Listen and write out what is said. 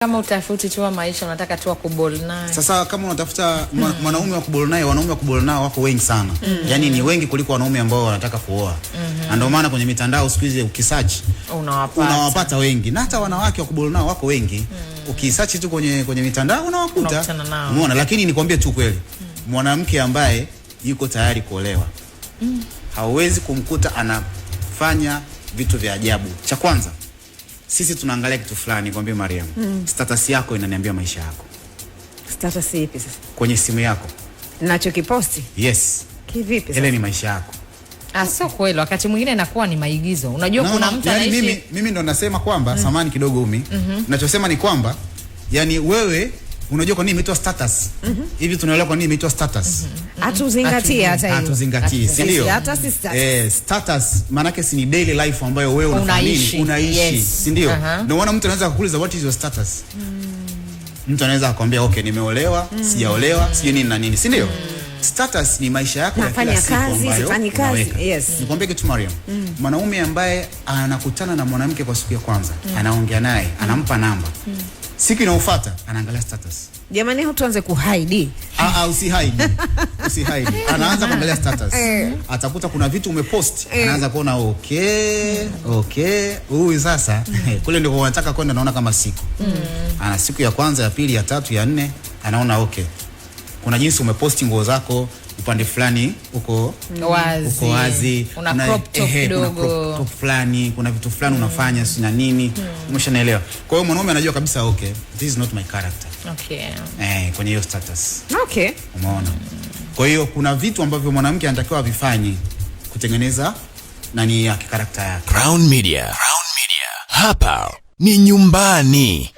Kama utafuti tu wa maisha, unataka tu wa kuball naye. Sasa kama unatafuta mwanaume wa kuball naye, wanaume wa kuball nao wako wengi sana. Yaani ni wengi kuliko wanaume ambao wanataka kuoa. Na ndio maana kwenye mitandao siku hizi ukisearch Unawapata. Unawapata wengi, na hata wanawake wa kuball nao wako wengi. Ukisearch tu kwenye mitandao unawakuta. Unakutana nao. Umeona? Lakini nikwambie tu kweli, mwanamke ambaye yuko tayari kuolewa hauwezi kumkuta anafanya vitu vya ajabu. Cha kwanza, sisi tunaangalia kitu fulani. Nikwambie Mariam, status yako inaniambia maisha yako. Status ipi sasa? Kwenye simu yako. Nachokiposti? Yes. Kivipi sasa? Ile ni maisha yako. Ah, sio kweli. Wakati mwingine inakuwa ni maigizo. Unajua No, kuna no, mtu yani anaishi mimi ndo nasema kwamba samani kidogo umi. Nachosema ni kwamba yani wewe unajua kwa nini imeitwa status? Hivi tunaelewa kwa nini imeitwa status? Hatuzingatii hata hiyo. Hatuzingatii, si ndio? Hata si status. Eh, status maanake si ni daily life ambayo wewe unafanya nini? Unaishi. Unaishi, si ndio? Ndio maana mtu anaweza kukuuliza, "What is your status?" Mtu anaweza akwambia, "Okay, nimeolewa, sijaolewa, sijui nini na nini," si ndio? Status ni maisha yako ya kila Nafanya siku kazi, ambayo sifanyi kazi, unaweka. yes. Nikwambie kitu Mariam, mwanaume ambaye anakutana na mwanamke kwa siku ya kwanza, anaongea naye, anampa namba. Siku inayofuata anaangalia status. Jamani, tuanze kuhide. Ah, ah, usihide. Usihide. Anaanza kuangalia status. Atakuta kuna vitu umepost, anaanza kuona, okay, huyu sasa kule ndiko wanataka kwenda, naona kama siku. Ana siku ya kwanza, ya pili, ya tatu, ya nne, anaona okay. Kuna jinsi umeposti nguo zako upande fulani uko Wazi. uko wazi, Una crop top ehe, kuna kidogo. crop top fulani, kuna vitu fulani unafanya si na nini, umeshanielewa. Kwa hiyo mwanaume anajua kabisa, okay, this is not my character. Eh, kwenye hiyo status. Umeona? Kwa hiyo kuna vitu ambavyo mwanamke anatakiwa avifanye kutengeneza nani yake, character yake. Crown Media. Crown Media. Hapa ni nyumbani.